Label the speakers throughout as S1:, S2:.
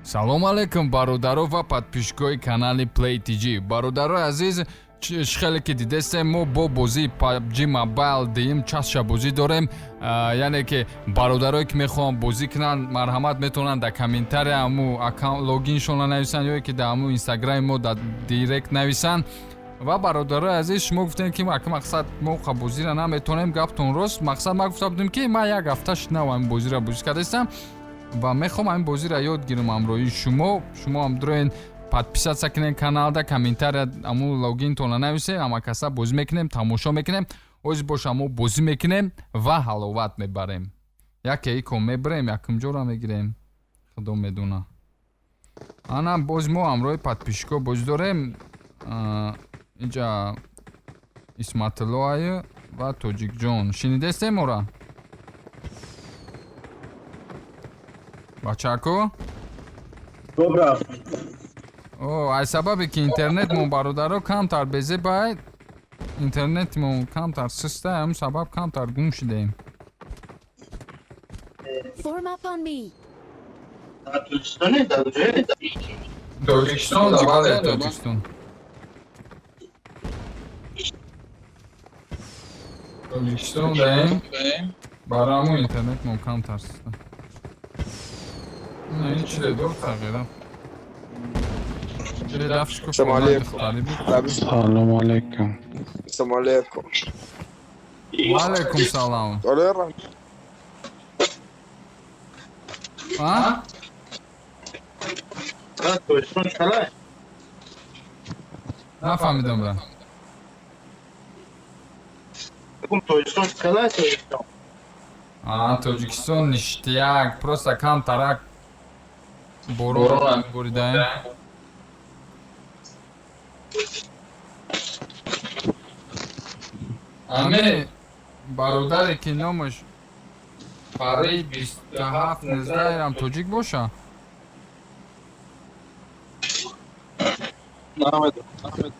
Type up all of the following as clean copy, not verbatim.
S1: Салом алейкум, бародаро ва подписчикои канали Play TG. Бародарои азиз, хеле ки дидестем, мо бо бозии PUBG Mobile диюм часша бозӣ дорем. Яъне ки бародарое ки мехоҳанд бозӣ кунанд, марҳамат, метавонанд дар комментария ҳаму аккаунт логиншонро нависанд ё ки дар ҳаму инстаграми мо дар директ нависанд. Ва бародарои азиз, шумо гуфтем, ки ака, мақсад, мо бозиро наметавонем. Гаптон рост. Мақсад, ман гуфта будем, ки ман як ҳафта шуд, ҳамин бозиро бозӣ кардаистам ва мехоҳам ҳамин бозиро ёд гирам ҳамроҳии шумо. Шумо ҳам дуроен, подписаться кунед каналда, комментария аму логинтонро нависед. Ҳама каса бозӣ мекунем, тамошо мекунем. Ози боша, мо бозӣ мекунем ва ҳаловат мебарем. Яке ико мебарем, якумҷоро мегирем, худо медона. Ана, боз мо ҳамроҳи подписчико бозӣ дорем. Инҷа Исматуллоаю ва Тоҷикҷон. Шинидестем мора, бачако?
S2: Добра.
S1: О, ай сабабе ки интернетмон, бародаро, камтар безебай, интернетмон камтар суста, ҳамн сабаб камтар гум шудаем.
S3: Form up on me.
S2: Дар Тоҷикистоне, дар куҷое?
S1: Тоҷикистон, бале, Тоҷикистон. Тоҷикистон даем, барои интернетмон камтар суста. Ин чизе дор тағйира.
S4: Салом алейкум.
S5: Салом алейкум.
S4: Салом алейкум.
S1: Ваалейкум салом.
S4: Толера.
S1: А?
S2: Тоҷикистон чӣ?
S1: Нафаҳмидам, бра.
S2: Тоҷикистон чӣ, Тоҷикистон?
S1: А, Тоҷикистон ништяк, просто камтарак борон боридаем. Аме бародаре ки номаш Фарид 2719-ам, тоҷик боша?
S2: Намедонам.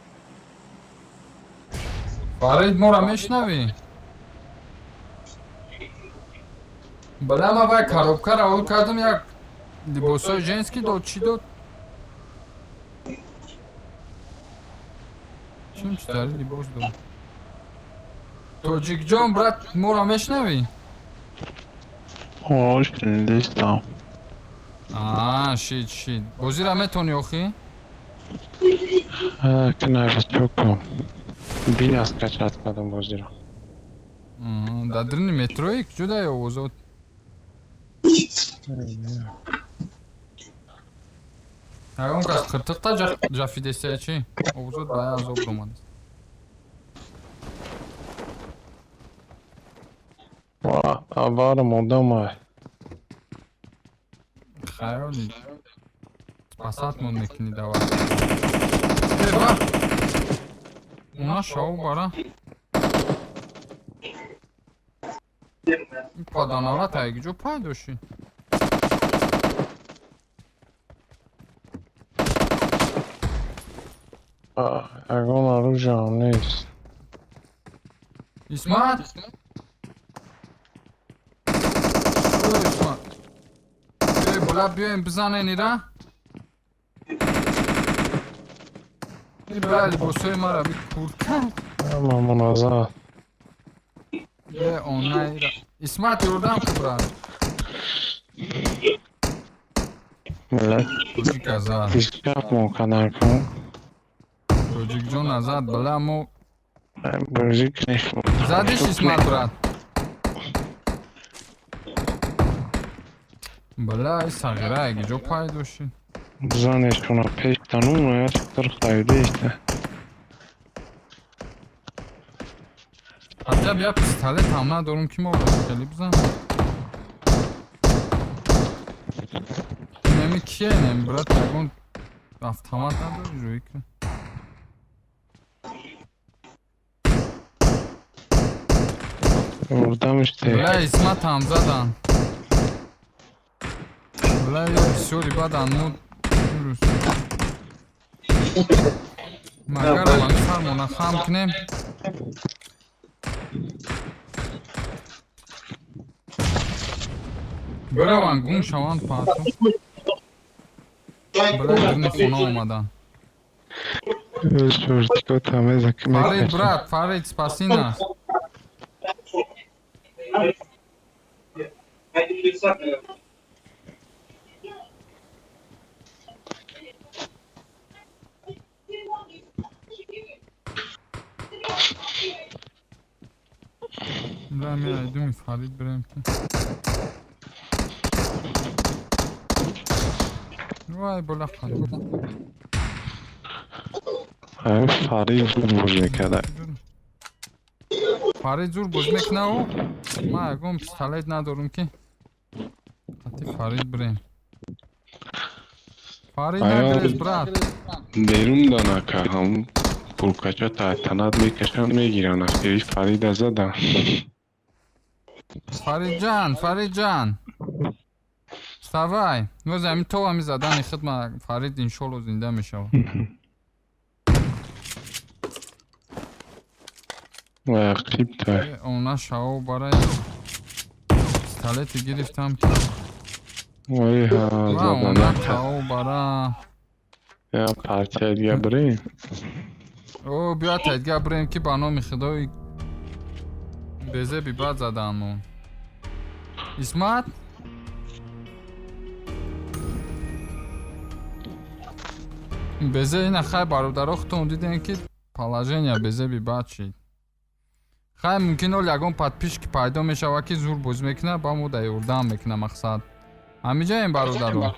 S1: Фарид, моро мешунавӣ? Бала, ман вай коробкаро ҳол кардам, як либосҳои женский дод, чӣ дод? Чим читари либос дод? Тоҷикҷон, брат, моро мешунавӣ?
S5: Ош, шинидистам.
S1: А, шид, шид. Бозиро метавонӣ охӣ?
S5: Ки новичокам. Бина, скачать кардам бозиро.
S1: Дар дирни метрои куҷо дай овозот? Ягон кас қиртиқта ҷафидестия, чӣ? Овозот ба азоб омадааст.
S5: Ва, аварам одамай.
S1: Хаёли спасатмон мекунӣ, давай. Э, ба! Уна шав, бара. Ин паданалат ай куҷо пайдо шид?
S5: Ягон оружиям нест.
S1: Исмат? О, Исмат. Э, бола, биёем, бизанен ира? Ин бира либосҳои мара би куртка.
S5: Ама муназзам.
S1: Е, она ира. Исмат, ёрдам ку, брат.
S5: Миллат.
S1: Тоҷик азад.
S5: Пишкафмон кадан кун.
S1: Тоҷикҷон азад, бала мо.
S5: Бозӣ кунем.
S1: Задиш, Исмат, брат. Бала, и сағира куҷо пайдо шид?
S5: Бизанешона пештану як тир хайдеста.
S1: Аҷаб, як пистолет ҳам надорум, ки мо хеле бизанам. Неми кие, неми, брат, ягон автомат надори, рӯй кун.
S5: Ёрдамиш те.
S1: Бла, Исмат ҳам задан. Бла, ё бисёри бадан мо дурус. Магар ман сармона хам кунем? Бираванд, гум шаванд паҳто. Бля, даруни хона омадан.
S5: Шортикота мезак.
S1: Фарид, брат, Фарид, спаси нас. Бля, ми айдуми Фарид бирем ки. Вай, бола қад.
S5: Фарид зуд боз мекарда.
S1: Фарид зур боз мекунаву? Ман ягон пистолет надорум ки қати Фарид бирем. Фарид нагрез, брат.
S5: Берун данака ҳам пулкача тайтанат мекашанд, мегиранд. Ахири Фарида задам.
S1: Фаридҷан, Фаридҷан. Вставай. Боз ҳамин то ҳами задани хидма Фарид иншолло зинда мешавад.
S5: Рақиб та.
S1: Она шаво барои пистолете гирифтам ки
S5: Ой, ҳа,
S1: ва она
S5: заданака.
S1: шаво бара.
S5: Я партия дига бирем.
S1: О, биё тайдга бирем ки ба номи худои безеби бад заданмон. Исмат? Безе ина хай, бародаро, худтон дидем ки положение безеби бад шид. Хай, мумкин ол ягон подписчики пайдо мешавад ки зур бозӣ мекунад, ба мо да ёрдам мекунад, мақсад. Ҳамиҷаем, бародаро.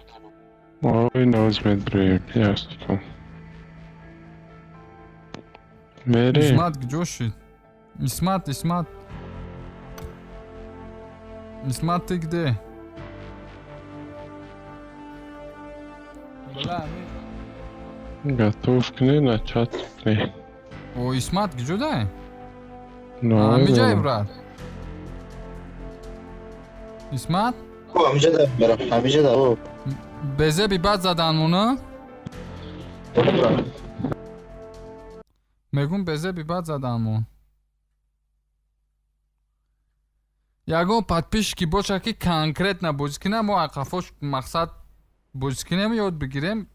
S5: Ой, ноз медбирем. Ястон. Мерем.
S1: Исмат куҷо шид? Исмат, Исмат. Исмат, ты где? Бля,
S5: Готов кунед, начать кунед.
S1: О, Исмат куҷо дай? Ҳамиҷае, брат. Исмат?
S2: Ҳамиҷа да, брат, ҳамиҷа да.
S1: Безеби бад заданмона?
S2: Брат.
S1: Мегум, безеби бад заданмон. Ягон подписчики боша ки конкретно бозӣ кунам, мо ақафош мақсад бозӣ кунем, ёд бигирем.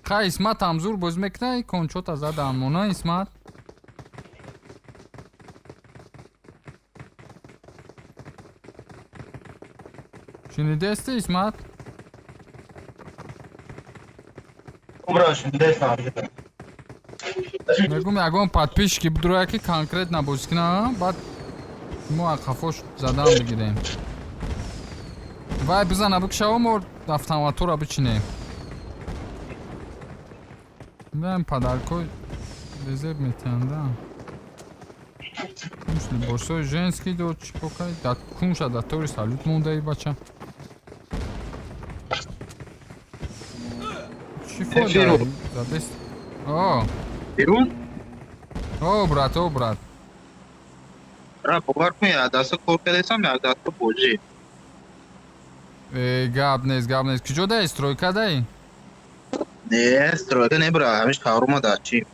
S1: Хай, Исмат ҳам зур бозӣ мекунад, кончота заданмона, Исмат. Шунидести, Исмат?
S2: Брат, шунидестам, ҳамиҷа да.
S1: Мегум, ягон подписчики бидуроя ки конкретно бозӣ кунам, баъд мо ақафош задан бигирем. Вай бизана бикшава, мо автоматура бичинем. Бем подаркой безеб метиҳанда. Либосҳои женский дод, чӣ кор кардӣ? Да кунша да тори салют мондаи, бача. Чӣ фоида? Задест. О,
S2: Берун?
S1: О, брат, о, брат.
S2: Брат, бовар кун, як даста кор кардесам, як даста бозӣ.
S1: Э, гап нест, гап нест. Куҷо даи? Стройка даи?
S2: Не, стройка не, брат, ҳамиш шаурма да чӣ.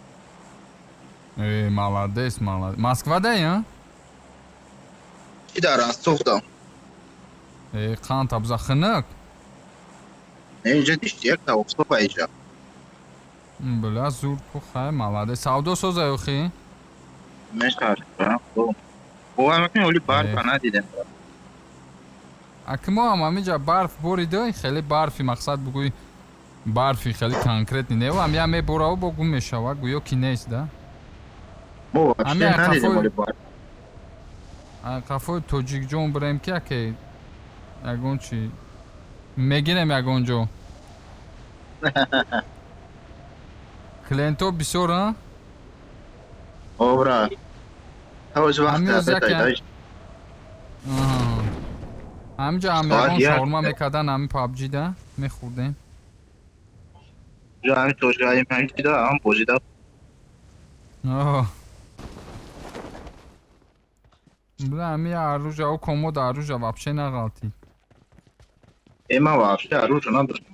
S1: Э, молодец, молодец. Москва даи, а?
S2: Чӣ, дар Ростов дам.
S1: Э, қанд абза хунук.
S2: Не, инҷа диштияк тавофтоба иҷа.
S1: Бля, зур ку, хай, молодец. Савдо соза охи?
S2: Мешавад, брат. Бовар мекунӣ, оли барфа надидем, брат.
S1: Аки мо ҳам ҳамиҷа барф борида, хеле барфи, мақсад бугӯй, барфи хеле конкретный не, ам я мебораву бо гум мешава, гӯё ки нест да.
S2: Мо вообще
S1: Ҳами
S2: надидем
S1: қафои
S2: оли барф.
S1: Қафои тоҷикҷон бирем ки яке ягон чи мегирем, ягон ҷо. Клиентҳо бисёр, а?
S2: О, брат. Ҳоз вақт
S1: Ҳамин рӯз Аҳа. Ҳаминҷа ҳам
S2: Соат
S1: ягон
S2: як.
S1: шаурма мекардан, ҳамин пабҷида мехӯрдем.
S2: Ҳамин тоҷикаим, ҳамин чида, ҳам бозида.
S1: Оҳ. Бля, ҳами оружие, о комода оружие вообще нағалтид.
S2: Э, ман вообще оружие надоштам.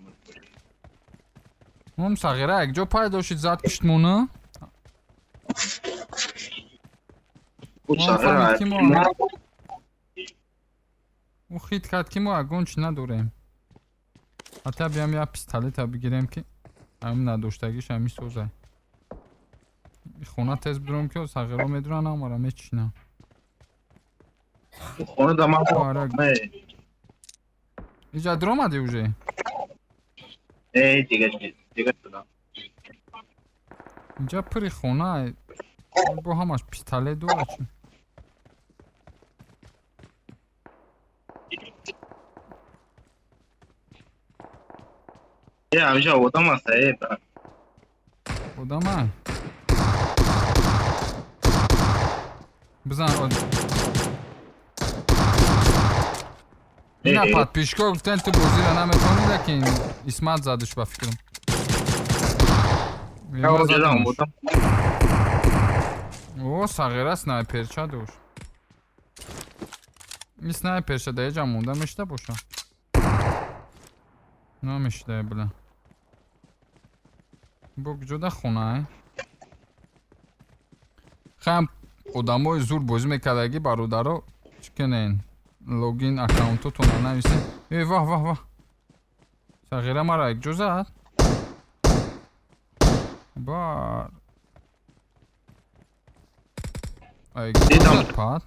S1: Ом сағира якҷо пайдо шид, зад киштмона.
S2: Ӯ
S1: Мо
S2: сағира
S1: фаҳмид ки мо ӯ хит кард ки мо ягон чи надорем. Ҳатта биям, як пистолета бигирем, ки ҳамин надоштагиш ҳамин созай. Хона тез бидурам, ки сағиро медуран, амара мечинам.
S2: Хона да ман.
S1: Ара. Иҷа дуромадӣ уже?
S2: Э, дига чи? Дига шудам.
S1: Инҷа пури хона бо ҳамаш пистолет дора чи?
S2: Э, ҳамиша одам аст, э, брат.
S1: Одама бизан. Ина подписчико гуфтан, ту бозиро наметавонӣ, лекин Исмат задиш, ба фикрам.
S2: Я одам, одам.
S1: О, сағира снайперча дошт. Ин снайперша да еҷа монда мешида боша, намешида, била. Бо куҷода хонаа? Хаям одамои зур бозӣ мекардагӣ, бародаро, чӣ кунен? Логин аккаунтотонро нависен. Э, ваҳ, ваҳ, ваҳ, сағира мара якҷо зад бар.
S2: Дидам.
S1: Зад пад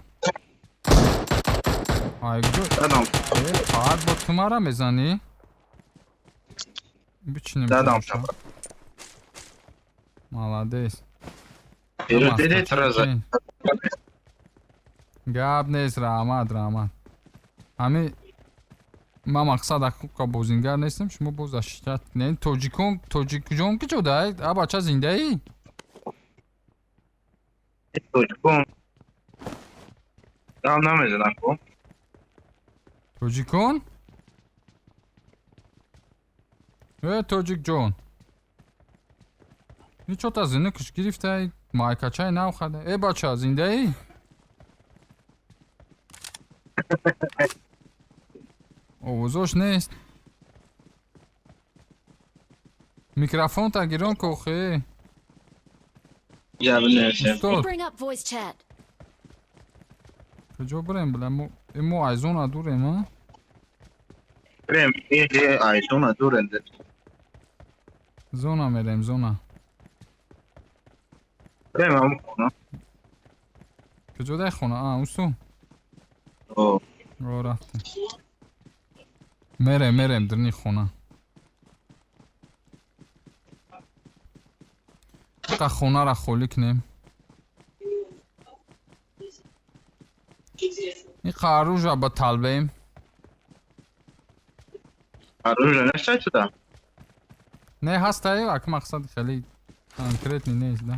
S1: айкҷо.
S2: Задам.
S1: Э, пад, бо ту мара мезанӣ? Бичинем.
S2: Задам.
S1: Чоша. Молодец.
S2: Фирӯз, диди, туро зад.
S1: Гап нест, раҳмат, раҳмат. Ҳами ман мақсад акка бозингар нестам, шумо боз ашитат не. Тоҷикон, тоҷикҷон, ки ҷода? А, бача, зиндаӣ?
S2: Тоҷикон. Гап намезанам ку.
S1: Тоҷикон, э, тоҷикҷон, ҳичота зинукш гирифтай, майкачай нав хада. Э, бача, зиндаӣ? Овозош нест. Микрофонта гирон кохе.
S2: Ҷаб несем.
S1: Устод.
S3: Bring up voice chat.
S1: Куҷо бирем, била? Мо э, мо айзона дурем, а?
S2: Прем, э, айзона дуренде.
S1: Зона мерем, зона.
S2: Прем ам хона.
S1: Куҷо дай хона? А, усу.
S2: О,
S1: ро рафтем. Мерем, мерем дирни хона. Қа хонара холӣ кунем. Ин оружия ба талбем.
S2: Оружие нестай туда?
S1: Не, ҳастае, ак мақсад хеле конкретный нест да.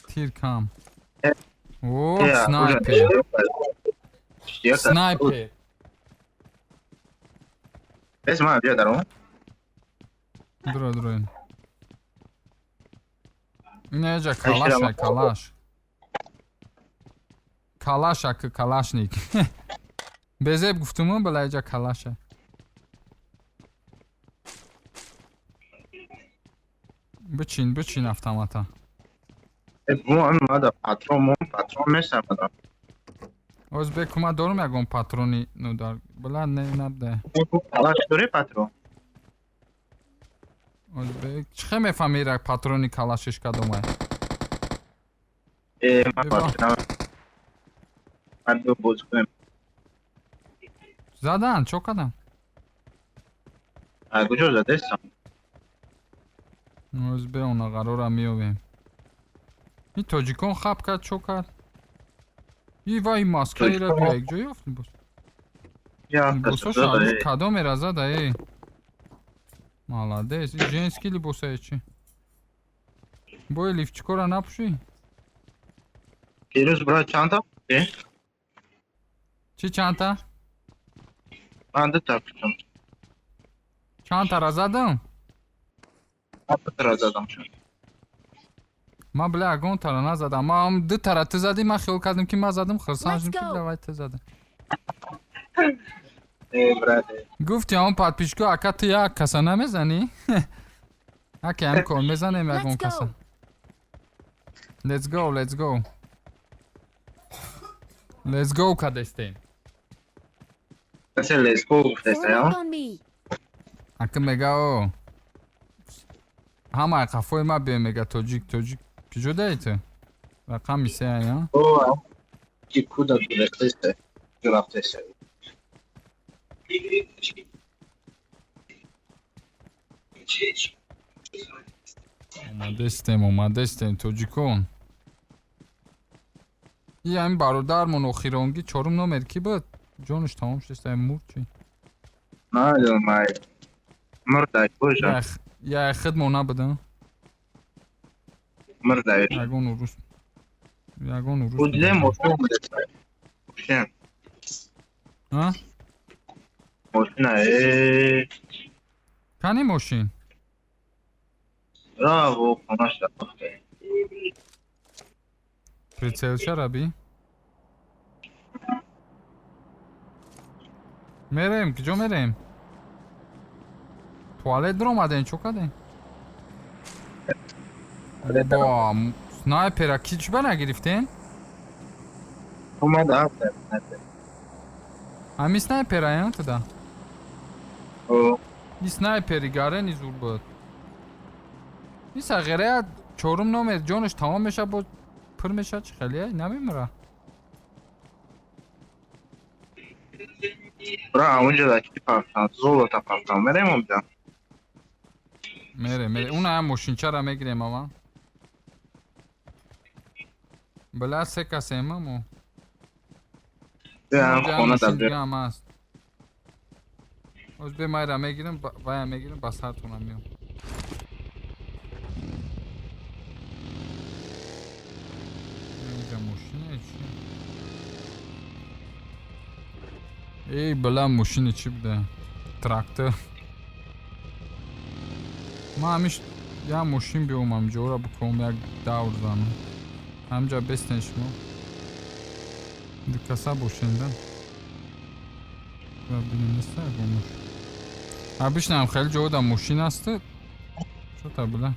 S1: Тир кам. О, снайпер. Снайпер.
S2: Бес ма бия даром.
S1: Дуро, дуро. Инаҷа калаша, калаш. Калаш, ак калашник. Безеб гуфтуму, бала, иҷа калаша. Бичин, бичин автомата.
S2: Э, бу мада патрон, мо патрон месам мада.
S1: Оз бекума дорум ягон патрони нудар. Бала, не, набда.
S2: Калаш дори патрон?
S1: Оз бек чӣ хе мефаҳми ра патрони калашиш кадомай?
S2: Э, ма
S1: Еба.
S2: патрон. Ман бо боз кунем.
S1: Задан, чо кадан?
S2: А куҷо задесам?
S1: Оз бе она қарора меёбем. Ин тоҷикон хаб кард, чо кард? И вай, маскаира
S2: Тоҷикон-
S1: бия, якҷо ёфт либос.
S2: Я
S1: Либосоша кадомера зада, э? Молодец, и женский либосае чи? Бой лифчикора напӯшӣ?
S2: Фирӯз, брат, чанда? Э,
S1: Чӣ, чандта?
S2: Ман ду та кутум.
S1: Чандтара задам?
S2: Ман ду тара задам шуд.
S1: Ман, бля, ягон тара назадам. Ман ду тара ту задӣ, ман хиёл кардам, ки ман задам, хурсанд
S3: Let's
S1: шудам, ки
S3: go.
S1: бля, вай ту зада.
S2: Э, брат. Э.
S1: Гуфти ҳамон подписчико, ака, ту як каса намезанӣ? Ака, ҳам кор мезанем ягон
S3: Let's go.
S1: каса. Let's go, let's go. Let's go кадестем.
S2: Касе let's go гуфтеста,
S3: Form
S2: я?
S3: up on me.
S1: Ака мега о. Ҳамаи қафои ма биё мега тоҷик тоҷик. Куҷо даи ту? Рақами се я?
S2: О, ки куда гурехтеста? Куҷо рафтеста?
S1: Омадестем, омадестем тоҷикон. И ҳамин бародармон охиронги чорум номер ки буд? Ҷонаш тамом шудеста мурд чи?
S2: Намедонам, ай. Мурдай, божа.
S1: Я хидмо набуда?
S2: Мурдай.
S1: Ягон урус. Ягон урус.
S2: Удле мошин омадеста. Мошин.
S1: А?
S2: Мошина, э.
S1: Кани мошин?
S2: Браво, хонаша рафте.
S1: Прицелша раби? Мерем, куҷо мерем? Туалет даромадем, чо кардем? Бо снайпера ки чӣ ба нагирифтем?
S2: Омада рафте.
S1: Ҳамин снайпера я туда?
S2: О,
S1: И снайпери гарени зур буд. И сағирая чорум номер ҷонаш тамом меша бо пур меша чӣ хеле намемира.
S2: Бра, онҷо да чӣ пафтан? Золото пафтан. Мерем онҷо.
S1: Мере, мере. Уна ям мошинчара мегирем ава. Била се касем амо.
S2: Бя, хона да
S1: мошин
S2: бя.
S1: дига ҳам аст. Оз бе майра мегирем, вая мегирем, ба сартона меом. Инҷа мошина чи? Эй, била мошини чӣ буда? Трактор. Ма ҳамиш як мошин биёмам ҷора бикунам як давр занам. Ҳамҷа бестен шумо. Ду каса бошен да. Ва бинем неста ягон мошин. Обычно хеле ҷода мошин аст. Чо та била?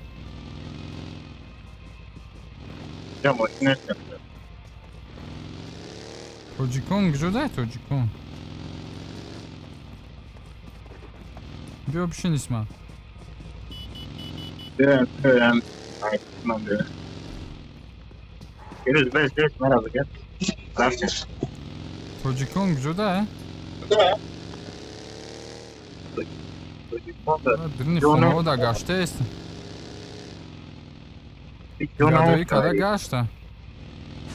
S2: Инҷа мошин нест.
S1: Тоҷикон куҷо дай тоҷикон? Биё бишин Исмат.
S2: Бя, бя, ай, ман бя. Ирӯз бес, бес, мара бигар. Рафтем.
S1: Тоҷикон куҷо дай?
S2: Тоҷикон да.
S1: Дурни
S2: Ҷоно.
S1: хонаҳо да гаштаест.
S2: Ҷоно.
S1: Гадоӣ када гашта.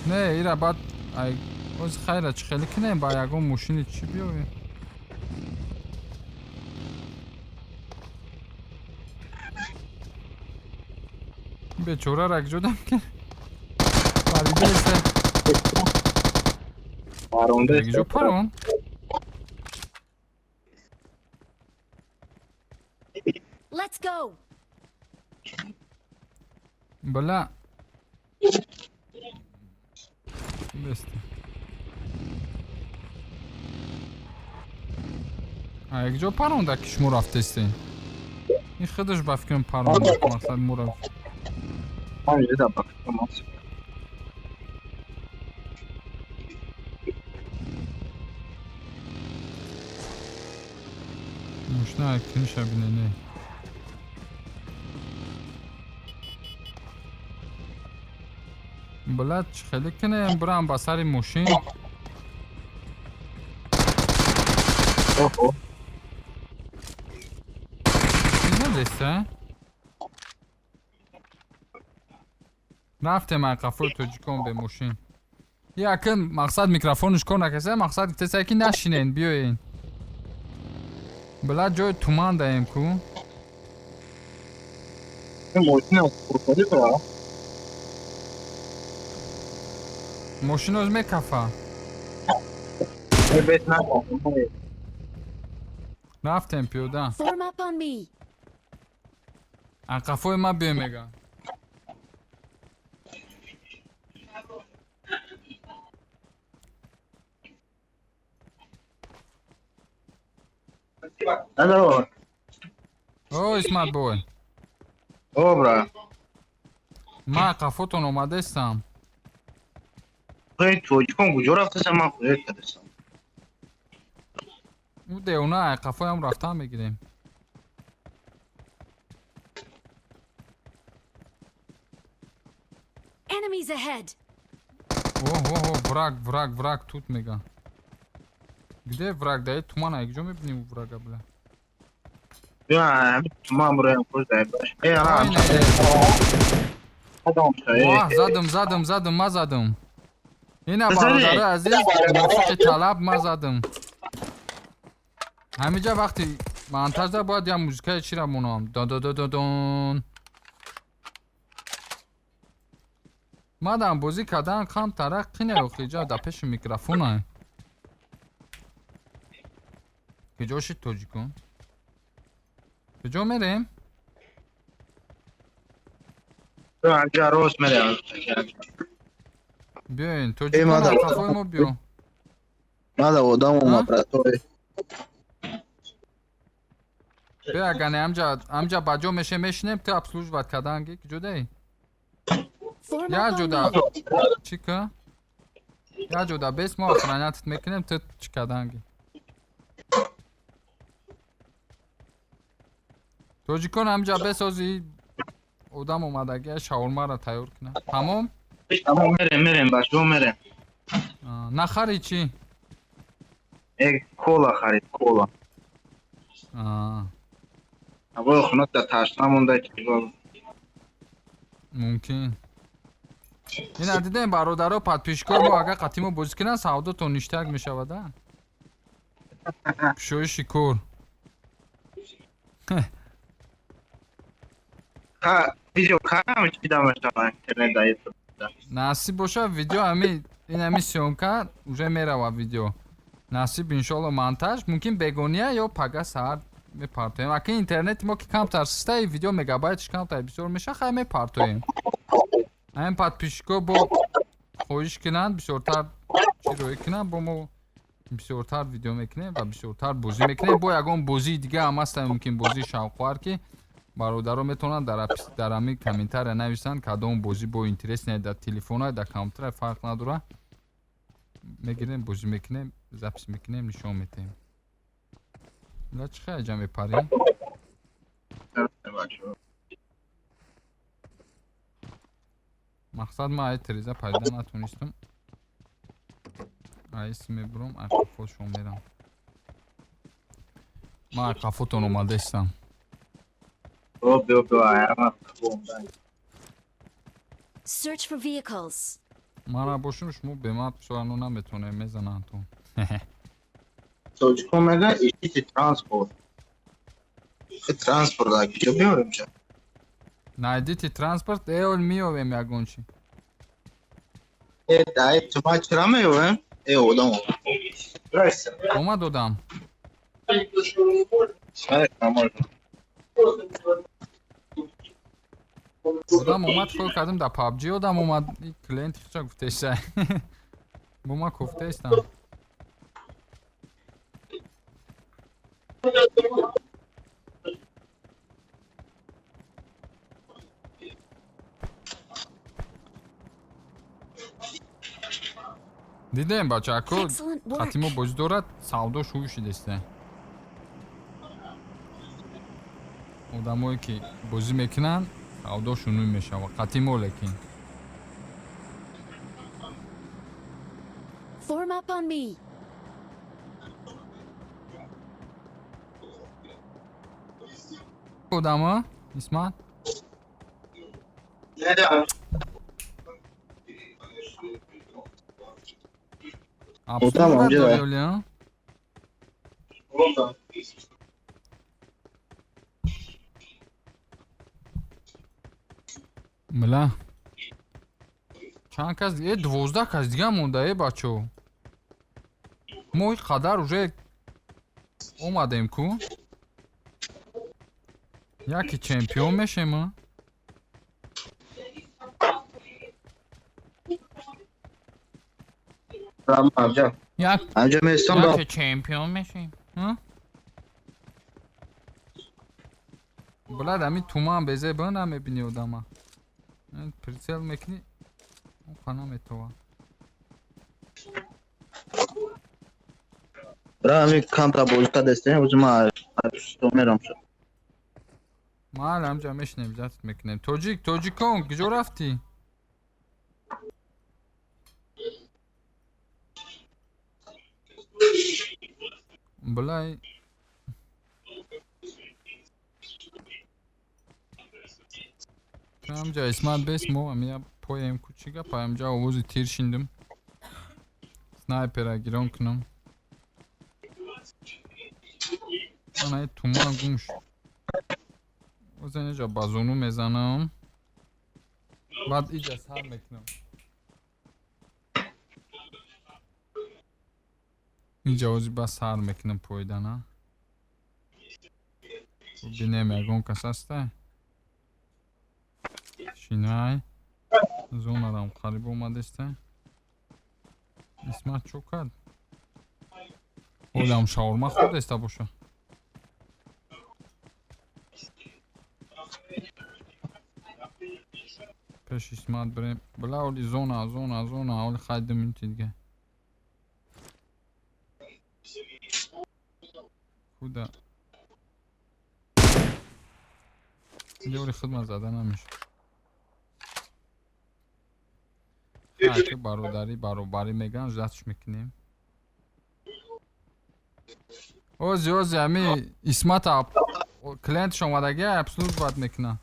S1: Не, ира баъд ай оз хайра чӣ хеле кинем ба ягон мошини чӣ биёвем? Бечорара куҷо дам ки? Паридаеста.
S2: Паронда.
S1: Куҷо парон?
S3: Let's go.
S1: Била. Беста. А куҷо паронда ки шумо рафтестен? Ин худаш ба фикрам паронда мақсад мура.
S2: Ҳаминҷо да ба фикрам аст.
S1: Мошина киниша бине не. Била чӣ хеле кинем бирам ба сари мошин.
S2: Оҳо.
S1: Чӣ задеста? Рафтем ай қафои тоҷикон бе мошин. Якн мақсад микрофонаш кор накарда, мақсад гуфтеса ки нашинен, биёен. Била ҷои туман даем ку.
S2: Ин мошина пуркорӣ бра.
S1: Мошин оз мекафа.
S2: Э, бес накун.
S1: Рафтем пиёда.
S3: Form up on me.
S1: А қафои ма биё мега.
S2: Алло.
S1: О, Исмат бой.
S2: О, бра.
S1: Ма қафотон омадестам.
S2: Эй, тоҷикон куҷо рафтеса, ман хуя кардастам.
S1: Ӯ девона, қафоям рафтан мегирем.
S3: Enemies ahead.
S1: Оҳ, оҳ, враг, враг, враг тут мега. Где враг? Да тумана якҷо мебинем врага, бля.
S2: Биё, ҳамин туман буроям, хуш дай баш. Э, ана.
S1: Ай, не.
S2: Одам ша, э.
S1: Оҳ, задам, задам, задам, ма задам. Ина.
S2: Задӣ?
S1: Бародари азиз, мувофиқи талаб ма задам. Ҳамиҷа вақти монтажда бояд як музикаи чира монам. Дон. Мадам бозӣ кардан камтара қине, охиҷа дар пеши микрофона. Куҷо шид тоҷикон? Куҷо мерем?
S2: Биё, ҳамҷа рост мерем.
S1: Биёен, тоҷикон,
S4: мадам.
S1: қафои мо биё.
S4: Надо одам омад, братои.
S1: Биё, агане амҷа ба ҷо меше мешинем, ту обслуживать карданги. Куҷо даи?
S3: Form
S1: Я
S3: up on
S1: ҷуда.
S3: me.
S1: Чӣ ка? Я ҷуда бес, мо охранять мекунем, ту чӣ карданги. Тоҷикон, ҳамҷа бесози одам омадагия шаурмаро тайёр кунад. Тамом?
S2: Тамом, мерем, мерем, бачаҳо, мерем.
S1: А, нахари чӣ?
S2: Э, кола харид, кола.
S1: А,
S2: Ҳавои хунук, да ташна монда ки.
S1: Мумкин. Ина дидем, бародаро, подписчикои мо агар қатъи мо бозӣ кунанд, савдотон ништак мешавад, а? Кушоиши кор.
S2: Ха, видео кам чӣ дамашава интернет да ютуб?
S1: Насиб боша, видео ами ин ами съёмка уже мерава видео. Насиб, иншолло, монтаж мумкин бегония ё пага саҳар мепартоем. Аки интернети мо ки камтар систаи, видео мегабайтш камтар бисёр меша, хай мепартоем. Ҳамин подписчико бо хоҳиш кунанд, бисёртар чӣ роӣ кунанд, бо мо бисёртар видео мекунем ва бисёртар бозӣ мекунем. Бо ягон бозии дига ҳам ҳаста, мумкин бозии шавқовар, ки бародаро метавонанд дар ҳамин комментария нависанд, кадом бозӣ бо интересне, дар телефона, дар компютера, фарқ надорад. Мегирем, бозӣ мекунем, запись мекунем, нишон метаҳем. Ла, чӣ хел ҷа мепарӣ?
S2: Бачаҳо.
S1: Мақсад, ман ай тиреза пайда натонистам. Айс мебурам, ай қафошон мерам. Ман ай қафотон омадаистам.
S2: Биё, биё, биё, ама.
S3: Search for vehicles.
S1: Мана бошум, шумо беман писоану наметонем, мезананд ту.
S2: Тоҷикон мега: ищите транспорт. Э, транспорт а куҷо биёрем ша?
S1: Найдите транспорт, эол миёвем ягон чи.
S2: Э, дай тума чира меёвем? Э, одам. Здрасте.
S1: Омад одам.
S2: Ай, можно.
S1: Одам омад, хел кардем, дар PUBG одам омад. И клиент хича гуфтеса. Бо ма кофтаистам. Дидем, бачако,
S3: Excellent work.
S1: хати мо бозӣ дорад, савдо шӯй шудеста. Одамое ки бозӣ мекунанд, савдо шунӯй мешавад. Қати мо лекин.
S3: Form up on me.
S1: Одамо, Исмат?
S2: Не.
S1: Обслуживать
S2: Одам,
S1: дорӣ, оли, а?
S2: Одам.
S1: Мила. Чанд кас? Э, 12 кас дига монда, э, бачо. Мо ин қадар уже омадем ку. Яки чемпион мешем, а?
S2: Амҷа.
S1: Як
S2: Амҷа местон ба.
S1: яке чемпион мешем. А? Блад, ами туман безе ба намебини одама. Прицел мекунӣ, оқа наметова.
S4: Бра, ами камта бозӣ кардастем, ҳозир ман мерам шуд.
S1: Майли, ҳамҷа мешинем, ҷатт мекунем. Тоҷик, тоҷикон, куҷо рафтӣ? Билай, ҳамҷа Исмат бес, мо амия поем ку, чӣ гапа? Ҳамҷа овози тир шиндим. Снайпера гирон кунам. Анаи туман гум шуд. Озан иҷа ба зону мезанам. Баъд иҷа сар мекунам. Иҷа ози ба сар мекунам поидана. Бинем, ягон кас аста? Шинай. Зонарам қариб омадеста. Исмат чо кард? Олам шаурма хӯрдеста боша. Пеш Исмат бирем. Била, оли зона, зона, зона, оли хай 2 минути дига. Куда? Ёри хидмат зада намешад. Хай, ки бародарӣ баробарӣ мегӯянд, ждать мекунем. Ози, ози, ами Исмата клиентш омадагӣ, обслуживать мекунад.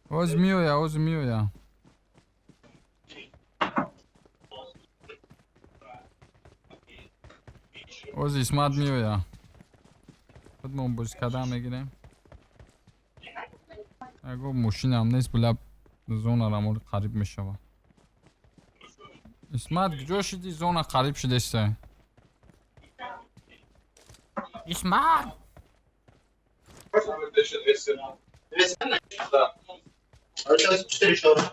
S1: Оз меоя, оз меоя. Оз Исмат меоя. Худмон бозӣ кардан мегирем. Аго мошинам нест, била, зонарам оли қариб мешавад. Исмат, куҷо шидӣ? Зона қариб шудеста. Исмат!
S4: А сейчас 4 шаурма.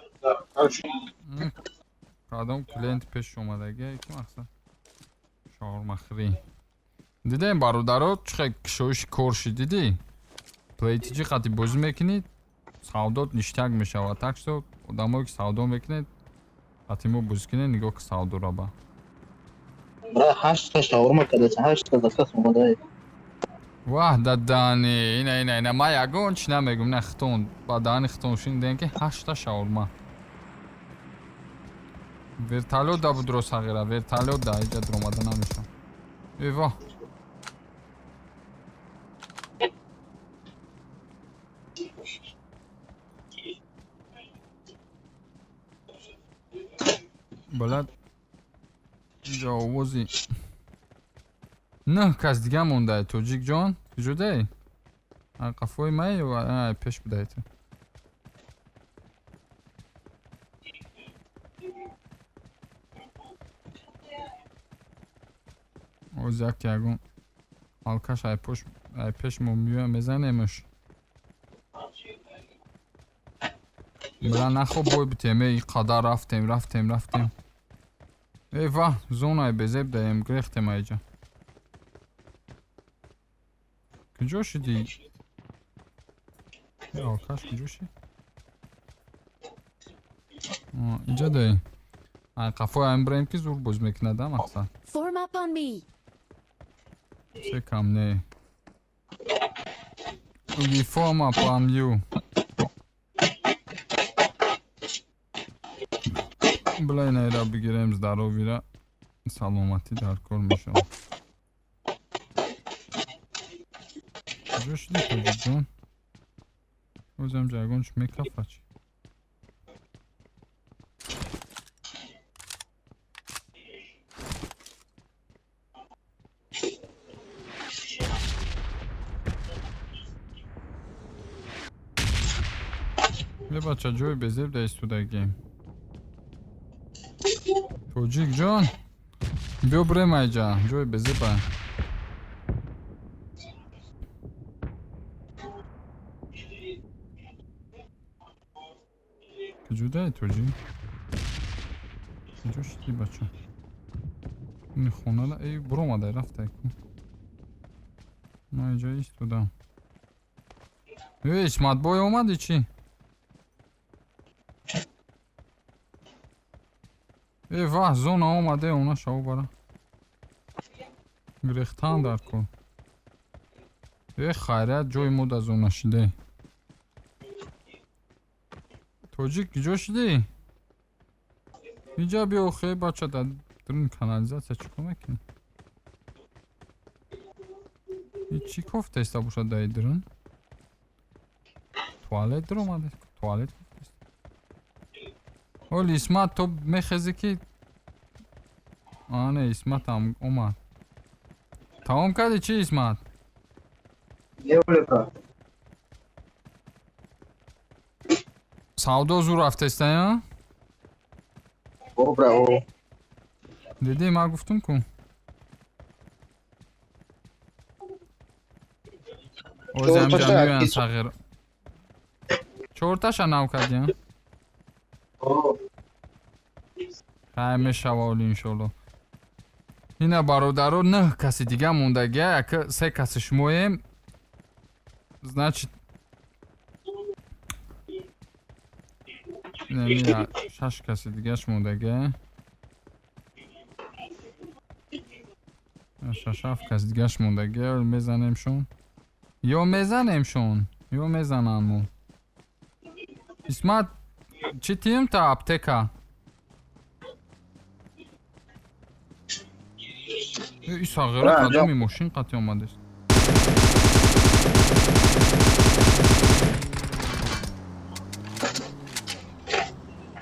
S1: Кадом клиент пеш омадагӣ, ки мақсад? Шаурмахӯрӣ. Дидем, бародаро, чӣ хел кушоиши кор шид, дидӣ? PlayTG қати бозӣ мекунӣ, савдот ништяк мешавад. Так что одамое ки савдо мекунед, қати мо бозӣ кунед, нигоҳ ки савдо раба.
S4: Бра, ҳаштта шаурма кардастем, ҳаштта заказ омадай.
S1: Ваҳ, дадани, ина, ина, ина, ман ягон чӣ намегум, на хитон, ба даҳани хитон шунидем, ки ҳашта шаурма. Вертолёт да будро, сағира, вертолёт да иҷа дуромада намешавад. Э воҳ. Балад, инҷа овози нӯҳ кас дига мондай. Тоҷикҷон, куҷодай? Қафои май пеш будай ту. Оз як ягон алкаш ай пеш мо меоя, мезанемш. Била, нахо бой битем, эй, қадар рафтем, рафтем, рафтем. Эй ва, зонаи безеб даем, гирехтем айҷа. Куҷо шудӣ? Э, алкаш куҷо шид? Инҷа даи. Ай қафои айн бирем, ки зур боз мекунад, а мақсад.
S3: Form up on me.
S1: Се кам не. We form up on you. Била, инайра бигирем, здоровье ра. Саломатӣ дар кор мешавад. Куҷо шудӣ, тоҷикҷон? Озам ҷа ягон чӣ мекафа чӣ? Е, бача, ҷои безеб да истодагӣ. Тоҷикҷон, биё бирем айҷа, ҷои безеба. Куҷодай, тоҷик? Куҷо шудӣ, бача? Ин хонала, эй, буромадай, рафтай ку. Ман инҷа истодам. Эй, Исматбой, омадӣ чӣ? Э ваҳ, зона омаде, она шав бара. Гирехтан дар кор. Э хайрият, ҷои мо да зона шиде. Тоҷик, куҷо шидӣ? Инҷа биё, хе бача, дар дарун канализация чӣ кор мекунӣ? И чӣ кофтаиста бошад дар дарун? Туалет даромада, туалет кофтаиста. Оли Исмат, то мехезӣ ки ане Исматам омад. Тамом кардӣ чӣ, Исмат?
S4: Не, брат.
S1: Савдо зур рафтаиста, я?
S4: О, бра, о.
S1: Дидӣ, ман гуфтум ку. Ози ҳамҷа
S4: Чорташа
S1: меоянд
S4: ис-
S1: сағир. Чорташа нав кардӣ, а?
S4: О.
S1: Хай, мешава оли, иншолло. Ина бародаро, нӯҳ каси дига мондагия, як се каси шумоем. Значит, немия шаш каси дигаш мондагия. Шаш ҳафт каси дигаш мондагия, мезанемшон. Ё мезанемшон, ё мезананд мо. Исмат, чӣ тием та аптека? И сағира
S4: Бра,
S1: кадоми мошин қатӣ омадест?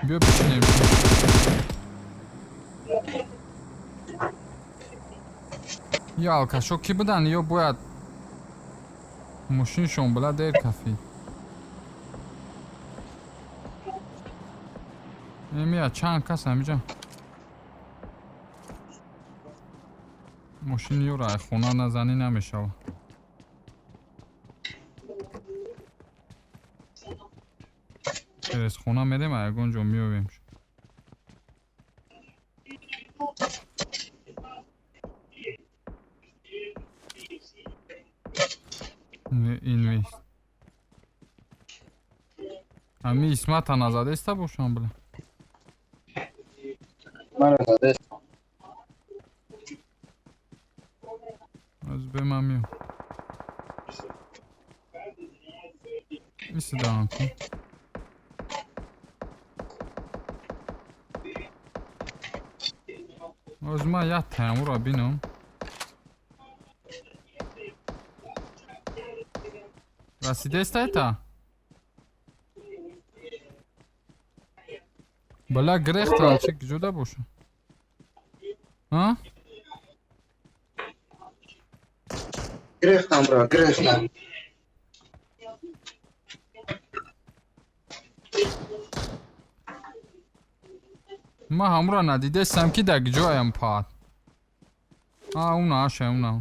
S1: Биё бишинем. Ё алкашо кӣ буданд, ё бояд мошиншон била дер кафид. Эмия чанд кас ҳамиҷа. Мошини ёро ай хона назанӣ намешава. Через хона мерем, а ягон ҷо меёвем. Инвест. Ами Исмата назадеста бошам била.
S4: Мара задест.
S1: Аз бе ман миём. Мисли даҳан кун. Оз ман як таямуро бинам. Расидеста? Бала гирехта чӣ ҷуда боша? А?
S4: Гирехтам, бра, гирехтам.
S1: Ман ҳамуро надидестам ки дар ҷоям паҳат. А, уна аша, уна.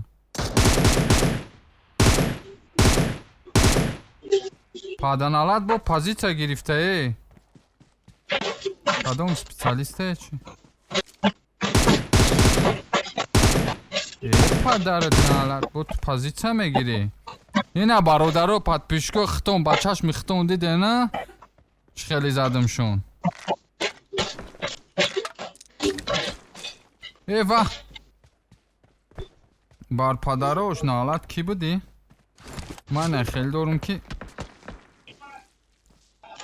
S1: Паданалат бо позитсия гирифтае. Кадом специалистае чи? Э, падарат налат, бо ту позитсия мегирӣ. Ина бародаро, подписчико, хитон ба чашми хитон диде на? Чӣ хеле задамшон. Э вах! Бар падарош налат кӣ будӣ? Ман хел дорум ки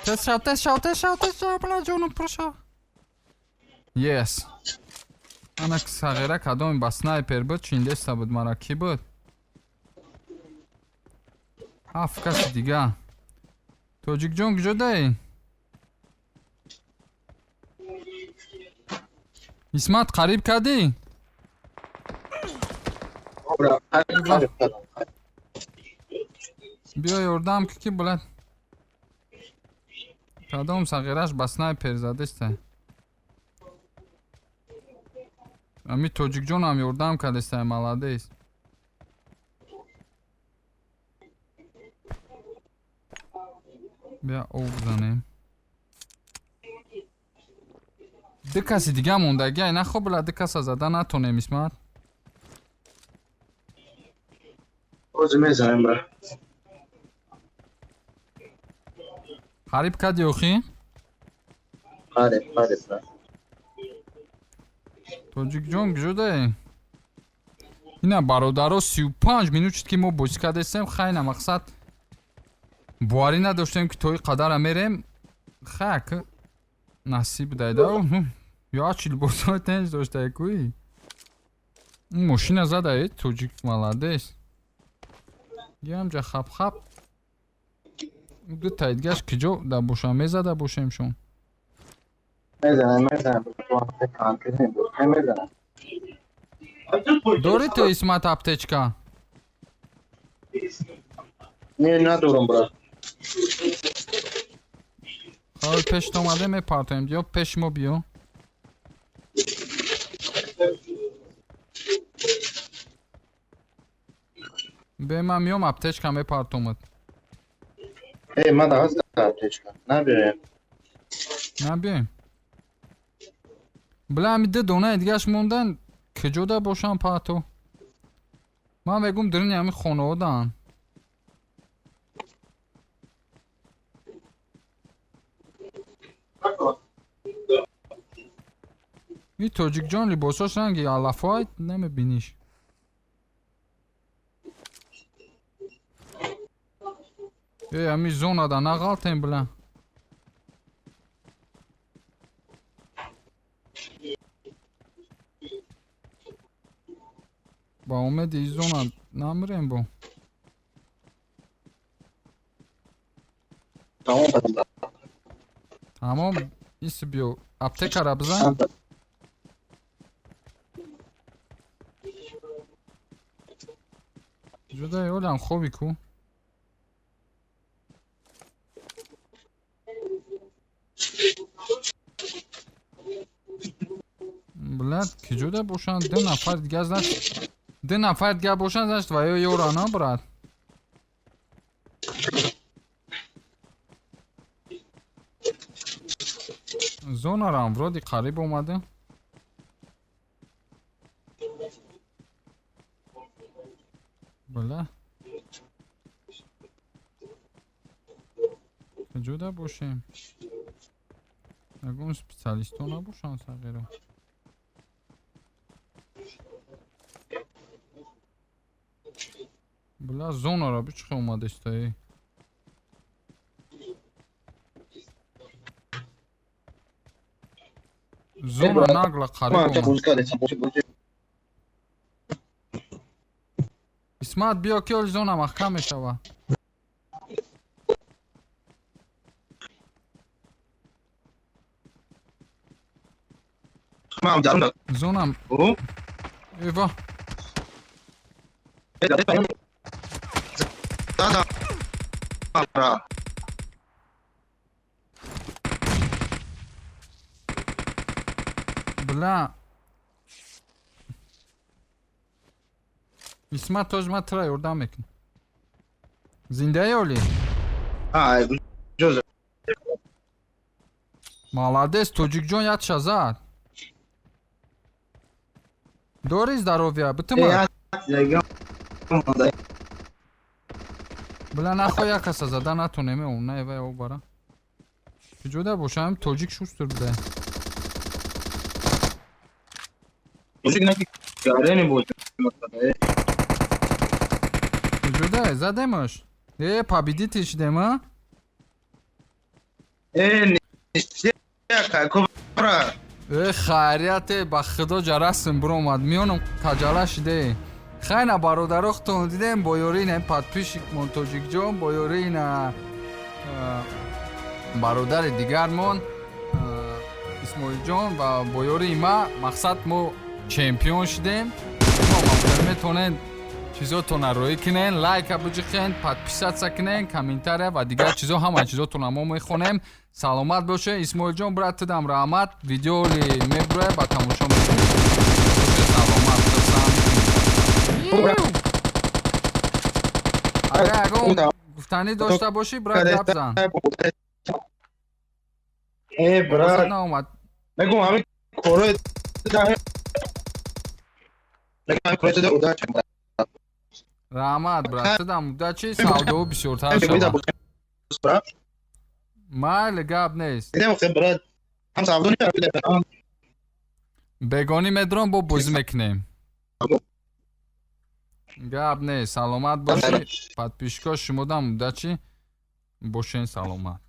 S1: Тез шав, тез шав, тез шав, тез шав, бла ҷонум пур шав. Yes. Ана сағира кадоми ба снайпер буд, чиндеста буд мара кӣ буд? Ҳафт каси дига. Тоҷикҷон, куҷо даӣ? Исмат, қариб кардӣ?
S4: О, бра, қариб, қариб кардам.
S1: Биё ёрдам ки ки блад. Кадом сағираш ба снайпер задеста? Ами тоҷикҷонам ёрдам кардеста, молодец. Бия ов бизанем. Ду каси дига мондагиай, нахо била ду каса зада натонем, Исмат.
S4: Ози мезанем, бра.
S1: Қариб кардӣ охи?
S4: Қариб, қариб, бра.
S1: Тоҷикҷон, куҷодаe? Ина, бародаро, 35 минут шуд, ки мо бозӣ кардастем. Хайна, мақсад, боварӣ надоштем, ки то и қадара мерем. Хак насиб дайда. Ё чи либосҳои тенҷ доштае кӯи. Мошина зада, тоҷик молодец. Ямҷа хап-хап. Ду таидгаш киҷо да боша мезада бошемшон.
S4: Мезанам, мезанам. Мезанам.
S1: Дорӣ ту, Исмат, аптечка?
S4: Не, надорам, брат.
S1: Хай, пешт омаде, мепартоем. Ё пеши мо биё. Бе, ман миём, аптечка мепартомад.
S4: Эй, ман ҳаст аптечка. Набиёем.
S1: Набиёем. Била, ами ду донаи дигаш мондан, киҷода бошам паҳто? Ман мегум, дирини ҳами хонаодаанд. И тоҷикҷон либосош ранги алафоай, намебиниш. Э, ами зонада нағалтем, била. Ба умеди и зона намирем бо.
S4: Тамом, брат.
S1: Тамом, иси, биё, аптекара бизан. Ҷудаи олам, хоби ку. Блядь, киҷода бошанд? Ду нафар дига, значит, ду нафар дига бошанд, значит, ва ё ёра на, брат. Зонарам вроде қариб омада. Била. Киҷода бошем? Ягон специалистҳо набошанд, сағиро. Била, зонара бичихе омадестаи. Зона нагла қариб омад. Исмат, биё, ки оли зона маҳкам мешава. Зона. Эва.
S2: Да, да.
S1: Бля. Исмат, тоҷ ма тра ёрдам мекунам. Зиндаи оли?
S2: А, ҷоза.
S1: Молодец, тоҷикҷон ятша зад. Дори здоровья, битима. Бля, нахо як каса зада натонем, э, на эва о бара. Киҷода бошам, тоҷик шустур буда.
S2: Тоҷик наки гарени буд.
S1: Киҷода задемаш? Э, победитель шидем, а?
S2: Э, ништяк, кобра.
S1: Э, хайрияте, ба худо ҷарасм биромад. Миёнам каҷала шиде. Хайна, бародаро, худтон дидем, бо ёрии ина подписчикмон тоҷикҷон, бо ёрии ина бародари дигармон Исмоилҷон ва бо ёрии ма, мақсад, мо чемпион шидем. Метавонед чизотона роӣ кунен, лайка биҷиқен, подписаться кунен, комментария ва дигар чизо, ҳама чизотона мо мехонем. Саломат боше, Исмоилҷон, брат, тудам раҳмат. Видеоли мебуроя, ба тамошо мекунем. Саломат, хурсанд. Агар ягон гуфтанӣ дошта бошӣ, брат, гап зан.
S2: Э, брат.
S1: Наомад.
S2: Мегум, ҳамин корои мегум, корои удачи, брат.
S1: Раҳмат, брат, тудам удачи, савдоу бисёртар шавад. Майли, гап нест.
S2: Брат.
S1: Бегонӣ медром, бо бозӣ мекунем. Гап не, саломат бошӣ. Подписчико, шумодам удачи, бошен саломат.